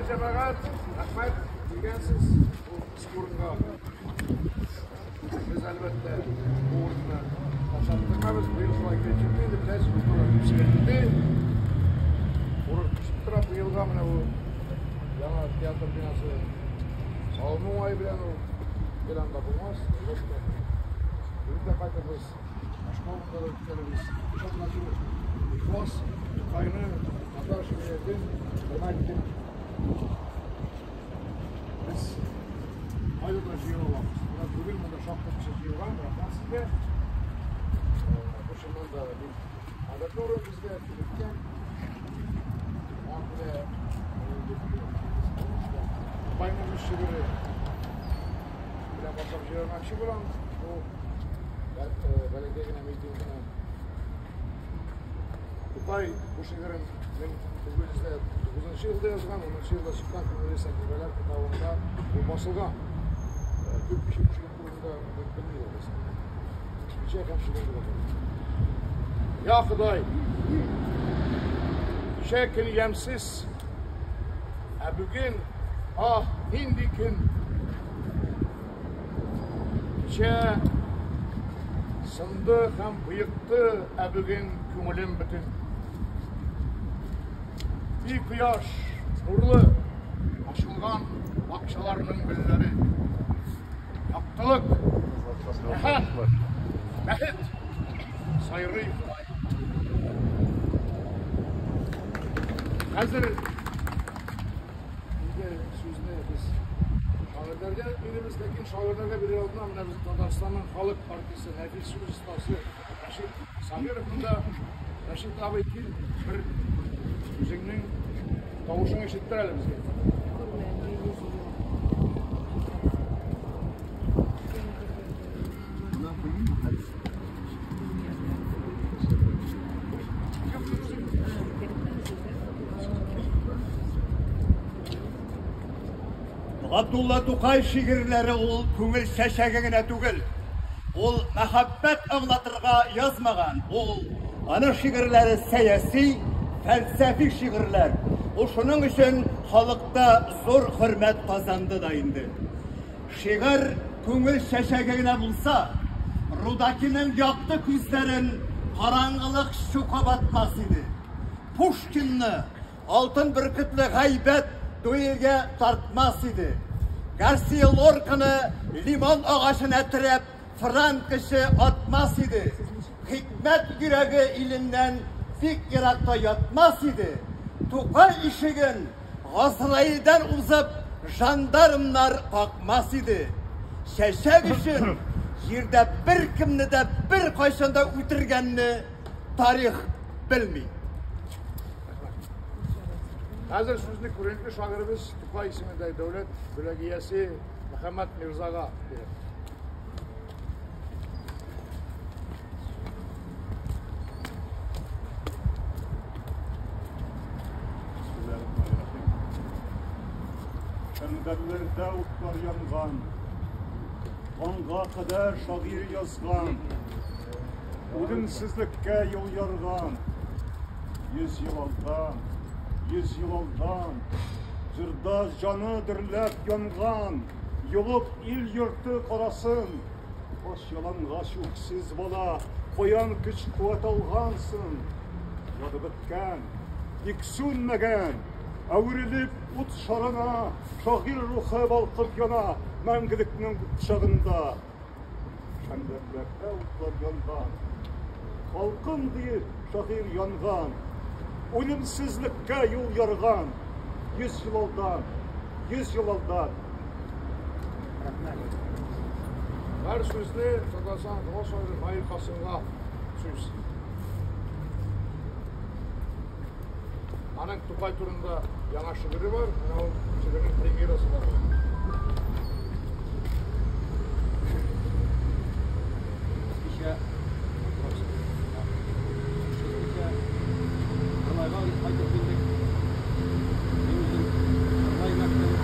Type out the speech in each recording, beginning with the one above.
Җәмәгать, рәхмәт килгәнсез бу урынга. Без әлбәттә бу урынны ташлап тормабыз. Быел шулай килеп чыкты инде, беләсез, урыннар күп сөйләнде. Урын төшеп тора быелга менә бу яңа театр бинасы салыну уңае белән ул гел анда булмас, әлбәттә. Бүген дә кайтырбыз, башка урында да үткәрербез. Шул ихлас Тукайны, татар шигъриятен хөрмәт итеп без кайда да җыела алабыз. Менә бүген монда шактый кеше җыелган, рәхмәт сезгә. Бу чыннан да бик кадерле урын безгә килеп. Шуңа күрә Тукайның үз шигыре белән башлап җибәрмәкче булам. Бу бәләкәй генә митингны. Тукай бу шигырен 1909 елда язган, 10 елда чыккан Күңелле сәхифәләр китабында бу басылган. Күп кеше бу шигырь турында бик белми дә булса. Кичә һәм шигырь дип атала. Я Ходай! Кичә көн ямьсез, ә бүген, аһ, нинди көн! Кичә сынды һәм боекты, ә бүген күңелем бөтен. И кояш, нурлы, ачылган бакчаларның гөлләре. Яктылык, рәхәт, бәхет, сайрый Ходай. Хәзер инде сүзне без шагыйрьләргә бирәбез, ләкин шагыйрьләргә бирер алдыннан менә безнең Татарстанның халык артисты, нәфис сүз остасы Рәшит Сабиров монда. Рәшит абый, кил, бер үзеңнең тавышыңны ишеттер әле безгә. Габдулла Тукай шигырьләре ул күңел чәчәге генә түгел. Ул мәхәббәт аңлатырга язмаган. Ул аның шигырьләре сәяси, фәлсәфи шигырьләр. Ул шуның өчен халыкта зур хөрмәт казанды да инде. Шигырь күңел чәчәге генә булса, Рудакиның якты күзләрен караңгылык чукып атмас иде. Пушкинны алтын бөркетле гайбәт дуэльгә тартмас иде. Гарсия Лорканы лимон агачына терәп Франкочы атмас иде. Хикмәт йөрәге иленнән бик еракта ятмас иде. Тукай ишеген Газраилдән узып жандармнар какмас иде. Чәчәк өчен җирдә беркемне дә беркайчан да үтергәнне тарих белми. Хәзер сүзне күренекле шагыйребез Тукай исемендәге дәүләт бүләге иясе Мөхәммәт Мирзага бирәм. Шәңгәрләрдә утлар янган, Таңга кадәр шагыйрь язган, Үлемсезлеккә юл ярган. 100 ел алдан, 100 ел алдан, Җырда җаны дөрләп янган, Йолып ил йорты карасын, Ач ялангач үксез бала, Каян көч-куәт алгансың? Янып беткән, тик сүнмәгән, Әверелеп ут шарына, Шагыйрь рухы балкып яна Мәңгелекнең кочагында. Шәмдәлләрдә утлар янган, Халкым диеп шагыйрь янган, Үлемсезлеккә юл ярган, 100 ел алдан, 100 ел алдан. Рәхмәт. Бар сүзне Татарстан Халык шагыйре Наил Касымга сүз. Аның Тукай турында яңа шигыре бар. Менә ул шигырьнең премьерасы да була. Кичә кичә Кырлайга кайтып килдек. Мин үзем Кырлай мәктәбе.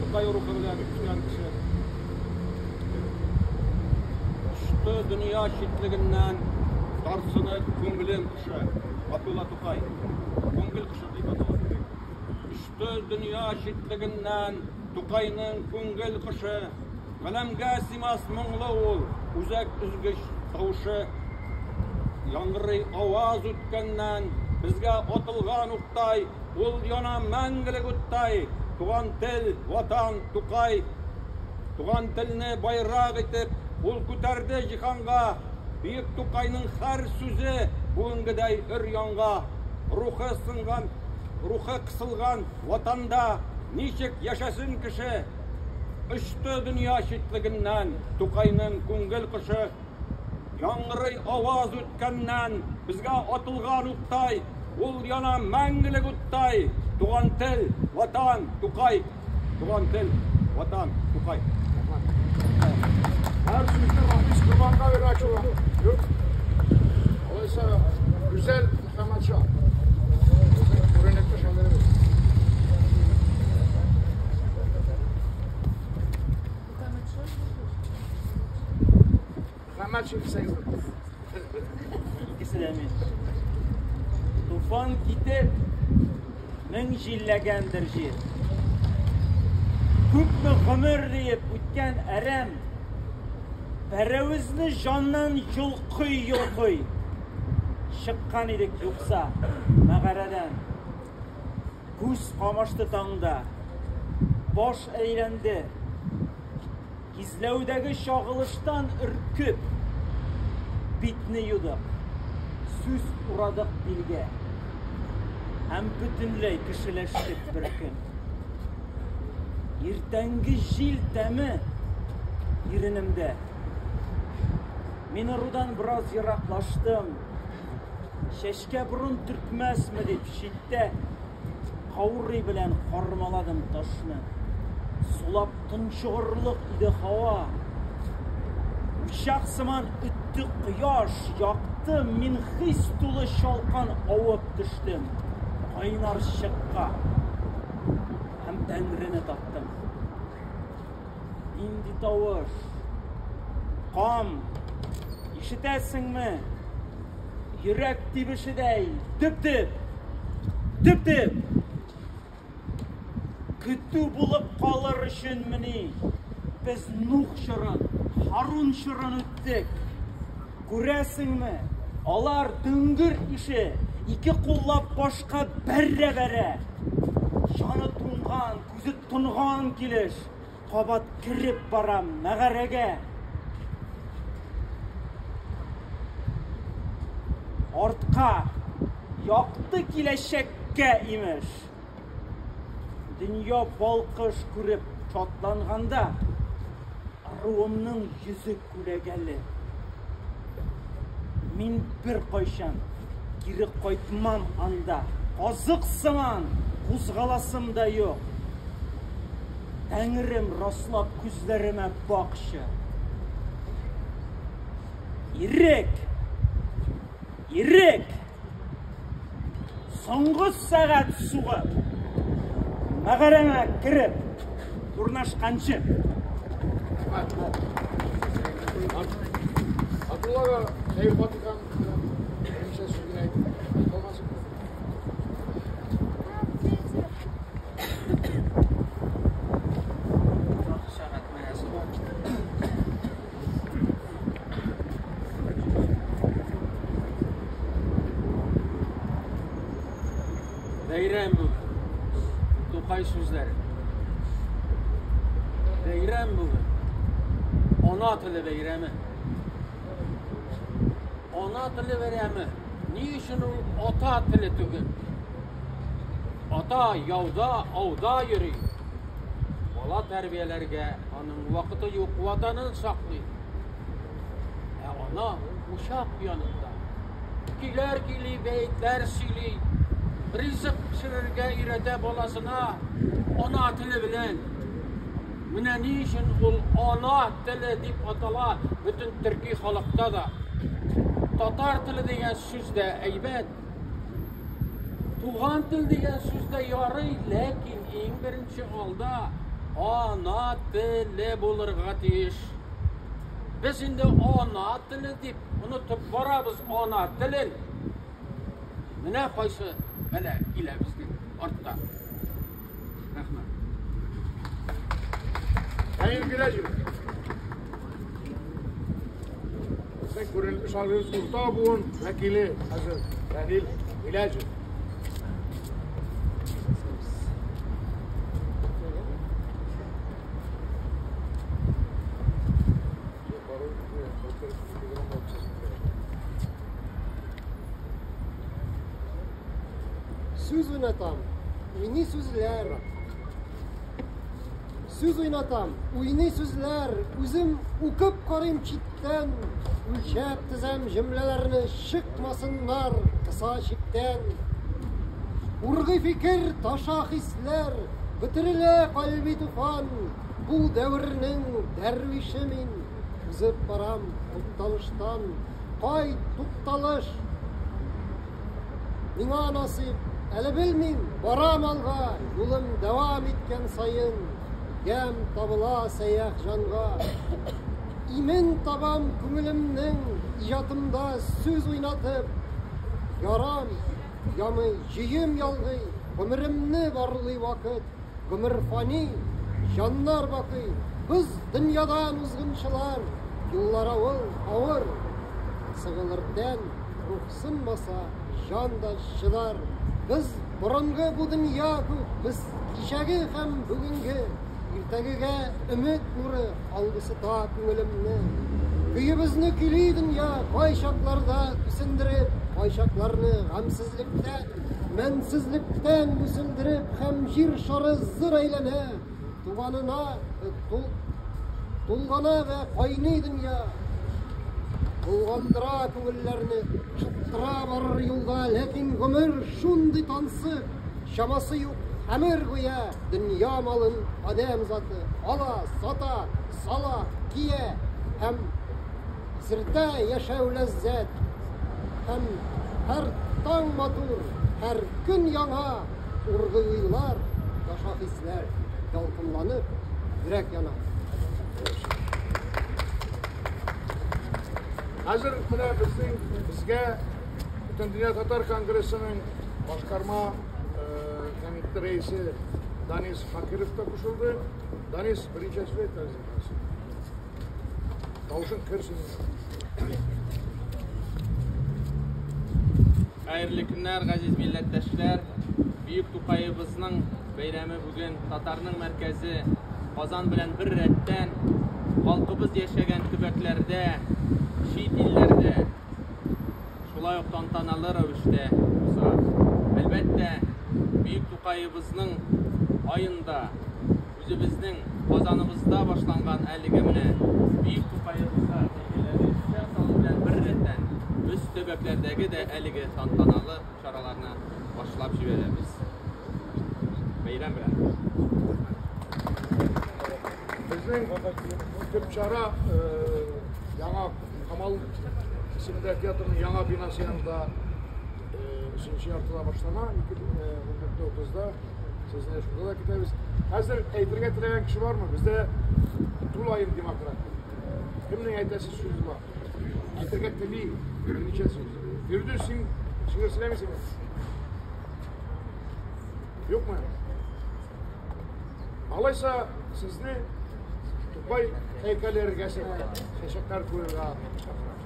Тукай рухы белән үскән кеше. Очты. Очты дөнья читлегеннән Тарсынып күңелем кошы. Габдулла Тукай. Күңел кошы дип атала. Очты дөнья читлегеннән Тукайның күңел кошы. Галәмгә сыймас моңлы ул, үзәк өзгеч тавышы. Яңгырый аваз үткәннән, безгә атылган уктай, ул яна мәңгелек уттай. Туган тел, Ватан, Тукай. Туган телне байрак итеп, ул күтәрде җиһанга. Бөек Тукайның һәр сүзе бүгенгедәй өр-яңа. Рухы сынган, рухы кысылган Ватанда ничек яшәсен кеше? Очты дөнья читлегеннән Тукайның күңел кошы. Яңгырый аваз үткәннән, безгә атылган уктай, ул яна мәңгелек уттай. Туган тел, Ватан, Тукай. Туган тел, Ватан, Тукай. Һәр сүзне Рафис Корбанга бирмәкче булам. Юк. Алайса, Гүзәл Мөхәммәтша. Безнең күренекле шагыйребез. Мөхәммәтшин дисәгез. Икесе дә мин. Туфан китеп, мең җилләгәндер җир. Күпме гомер диеп үткән әрәм, пәрәвезне җаннан йолкый-йолкый чыккан идек юкса мәгарәдән. Күз камашты таңда, баш әйләнде. Кизләүдәге чагылыштан өркеп, битне юдык, сүз урадык билгә. Һәм бөтенләй кешеләштек бер көн. Иртәнге җил тәме иренемдә. Мин ырудан бераз ераклаштым. Чәчкә борын төртмәсме дип читтә каурый белән кармаладым ташны. Сулап тончыгырлык иде һава. Учак сыман өтте кояш, якты, мин хис тулы чалкан авып төштем. Кайнар чыкка һәм тәңрене таптым. Нинди тавыш? Кам, ишетәсеңме? Йөрәк тибешедәй, дөп-дөп, дөп-дөп. Көтү булып калыр өченмени? Без Нух чорын, Һарун чорын үттек. Күрәсеңме, алар дөңгер ише, ике куллап башка бәрә-бәрә. Җаны туңган, күзе тонган килеш, кабат кереп барам мәгарәгә. Артка, якты киләчәккә, имеш. Дөнья балкыш күреп шатланганда, ыруымның йөзе күләгәле. Мин беркайчан кире кайтмам анда, казык сыман кузгаласым да юк. Тәңрем раслап күзләремә бакчы. Ирек! Ирек! Соңгы сәгать сугып, мәгарәңә кереп урнашканчы. Абдулла ага, хәер фатихан берничә сүз генә әйтеп калмасын. Бәйрәм бүген. Тукай сүзләре. Бәйрәм бүген. Ана теле бәйрәме. Ана теле бәйрәме. Ни өчен ул ата теле түгел? Ата яуда, ауда йөри. Бала тәрбияләргә аның вакыты юк, ватанын саклый. Ә ана учак янында. Көйләр көйли, бәетләр сөйли. Ризык пешерергә өйрәтә баласына ана теле белән. Менә ни өчен ул ана теле дип атала бөтен төрки халыкта да. Татар теле дигән сүз дә әйбәт. Туган тел дигән сүз дә ярый, ләкин иң беренче алда ана теле булырга тиеш. Без инде ана теле дип онытып барабыз ана телен. Менә кайсы бәла килә безнең арттан. Рәхмәт. Хәер Гиләҗев. Безнең күренекле шагыйрь урта буын вәкиле хәзер Фәнил Гиләҗев. Сүз уйнатам, уйный сүзләр. Сүз уйнатам, уйный сүзләр. Үзем укып карыйм читтән, үлчәп тезәм җөмләләрне, чыкмасыннар кыса чиктән. Ургый фикер, таша хисләр, бөтерелә кальби туфан. Бу дәвернең дәрвише мин, узып барам тукталыштан. Кай тукталыш миңа насыйп, әле белмим, барам алга, юлым дәвам иткән саен, ямь табыла сәях җанга. Имен табам күңелемнең, иҗатымда сүз уйнатып, ярам ямый, җөем ялгый, гомеремне барлый вакыт. Гомер фани, җаннар бакый, без дөньядан узгынчылар, юллар авыл, авыр. Сыгылыр тән, рух сынмаса, җан да чыдар. Без борынгы бу дөнья күк, без кичәге һәм бүгенге, иртәгегә өмет нуры алгысыта күңелемне. Көебезне көйли дөнья, кайчакларда үсендереп, кайчакларны гамьсезлектән, мәнсезлектән үсендереп һәм җир шары зыр әйләнә, туганына тулгана вә кайный дөнья. Булгандыра күңелләрне, шыттыра барыр юлда, ләкин гомер шундый тансык, чамасы юк, әмер гүя, дөнья малын адәм заты ала, сата, сала, кия һәм исертә яшәү ләззәт. Һәм һәр таң матур, һәр көн яңа, ургый уйлар, таша хисләр, ялкынланып, йөрәк яна. Хәзер менә безнең безгә Бөтендөнья татар конгрессының башкарма комитеты рәисе Данис Шакиров та кушылды. Данис, берничә сүз әйт әле. Тавышың кер синең. Хәерле көннәр, газиз милләттәшләр. Бөек Тукаебызның бәйрәме бүген татарның мәркәзе Казан белән бер рәттән халкыбыз яшәгән төбәкләрдә, чит илләрдә шулай ук тантаналы рәвештә уза. Әлбәттә, бөек Тукаебызның аенда үзебезнең Казаныбызда башланган әлеге менә бөек Тукаебызга һәйкәлләрне чәчәк салу белән бер рәттән без төбәкләрдәге дә әлеге тантаналы чараларны башлап җибәрәбез. Бәйрәм белән! Безнең төп чара яңа Камал исемендә театрның яңа бинасы янында өченче яртыда башлана, 14:30-да. Сезне шунда да көтәбез. Хәзер әйтергә теләгән кеше бармы? Бездә тулаем демократия. Кемнең әйтәсе сүзе бар? Әйтергә тели берничә сүз. Фирдүс, син шигырь сөйләмисеңме? Юкмы? Алайса сезне Тукай һәйкәле эргәсенә чәчәкләр куярга чакырам.